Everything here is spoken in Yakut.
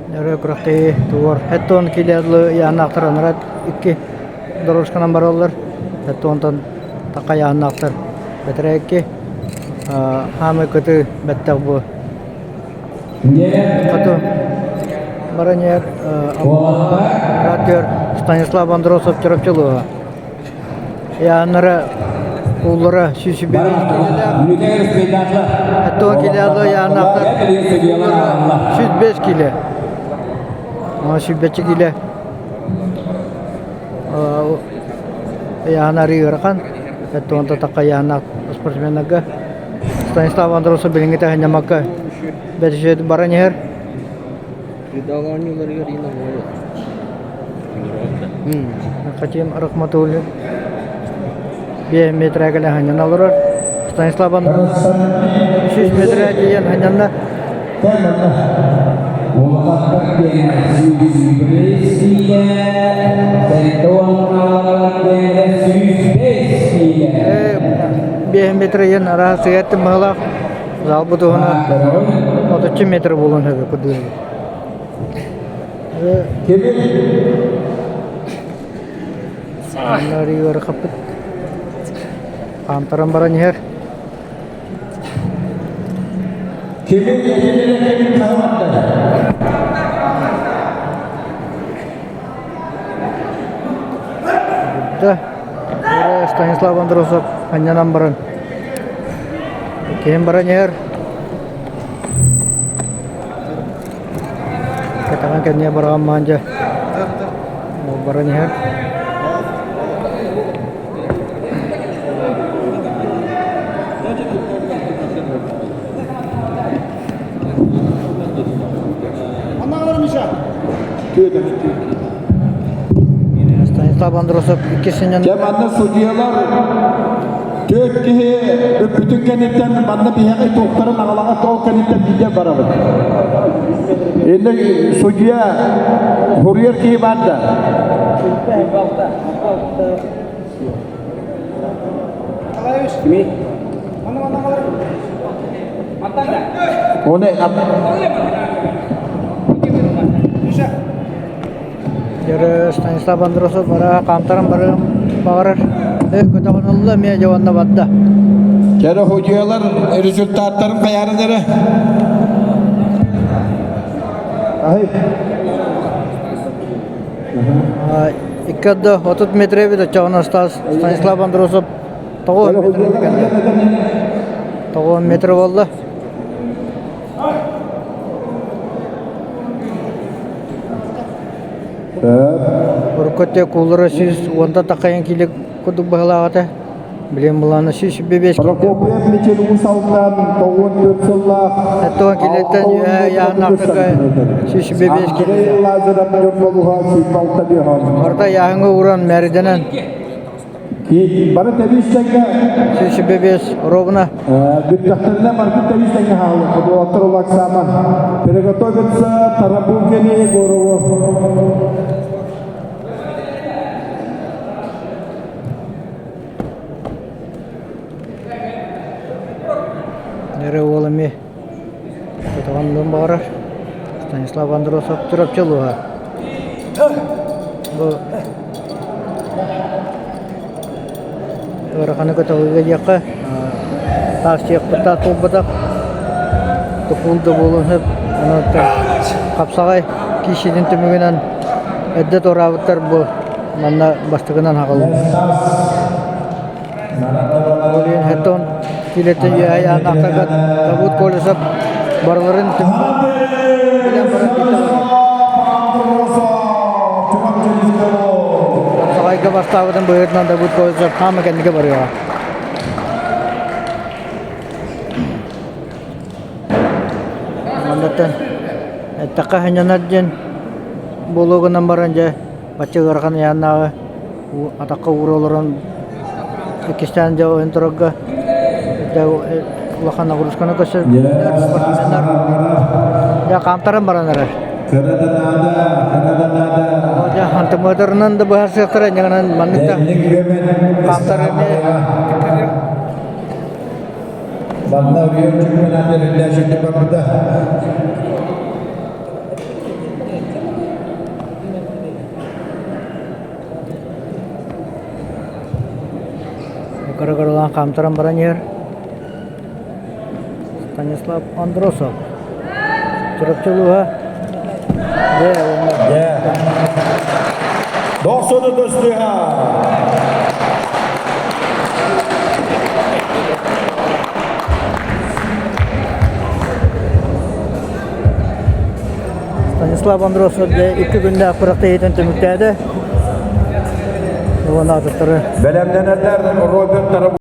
Өрө күрэхтэһии тугар. Хэттон килиадлы яаннаахтар анараа икки дорожканан бараллар. Хэттонтон тақа яаннаахтар бэтэрээ икки. Хаамай кытыы бэттэх бу. Хоту бараньер оператор Станислав Андросов Чурапчылыга. Яаннара ууллара сүүсүбэ Оттон килиадо яаннаахтар 105 киле. 105 киле. Яана ыарахан. Оттон татакка яаннаах спортсменнарга Станислав Андросов билиҥҥи таһынньамакка бэдишет баран иһэр. Хатим Рахматуллин 5 метрэ кэлэ ханньан олорор. Станислав Андросов 300 метрэ тиийэн ханньанна. Биэс метр иһин араас сыһыаттын быһалаах залбыт уһуна отучча метр буолуон сөбө курдук. Ыарахаппыт хаамтаран баран иһэр. Да, Станислав Андросов анньанан баран киһим баран иһэр. Кэтэҕин кэннигэ бараҕан маан дьэ ол баран иһэр. Станислав Андросов иккисинэн Дьэ манна судьуйалар түөрт киһи бүппүтүн кэнниттэн манна биһиэхэ туохтарын аҕалаҕа ол кэнниттэн биирдэ барабыт. Иннэ судьуйа хуруйар киһи баар да? Оны Дьөрө Станислав Андросов бара хаамтаран барыам баҕарар. Көтөҕөн ылла эмиэ дьэ уонна барда. Кэрэ судьуйалар результаттарын хайаарын эрэ. Икки арда 30 метр эбит оччоҕуна Станислав Андросов 9 метр 9 метр буолла. Урукку өттө кууллара 110 такайын киилэ курдук быһалаах этэ. Билин былаана 105 Прокопьев Мичил Уус Алдан 94 сыллаах Оттон килеттен яһнаахтарга 105 киле. Андрей Лазарев Ньурбалуха сүүрбалта биһон. Орда яһыңы уран мәриденен Бары тэбиссэҥҥэ 105 ровно. Бүттэхтэринэ барбыт тэбиссэҥҥэ хаалык. Уолаттар Улаксама. Приготовиться Тарабукини Егорову. Эрэ уол эмиэ көтөҕөн баҕарар. Станислав Андросов Чурапчы улууһа. Бу ыараханы көтөҕүүгэ диэххэ таас сиэхпит таас буолбатах тукул да буолуон сөп. Онон хапсаҕай киирсиитин түмүгүнэн эрдэ туораабыттар бу манна бастакынан хаҕыллар. Олин Хэтон килэтин үөһэ Давуд Колесов барыларын билэн баран Саҕайга бастаабытын быһыытынан Давуд Колесов хаама кэннигэ барыаҕа. Маннаттан эттэххэ сынньанар диэн буолуо гынан баран дьэ бачча ыарахан ыйааннааҕы атахха уура олорон иккистээн дьэ ойон турарга улахан нагрузканы көрсөр дьэ хаамтаран баран эрэр дьэ хантымыатарынан да быһаарсыахтара инньэ гынан маннык да хаамтар эмиэ Манна Рио чемпионат эриллээччи барбыта. Кыра-кыралаан хаамтаран баран иһэр. Станислав Андросов. Чурапчы улууһа. Дьэ, уонна Дьэ. Дохсуну көстүһэ. Станислав Андросов дьэ икки күннээх күрэхтэһиитин түмүктээтэ. Уонна атыттары Бэлэмнэнэллэр Роберт Тараб.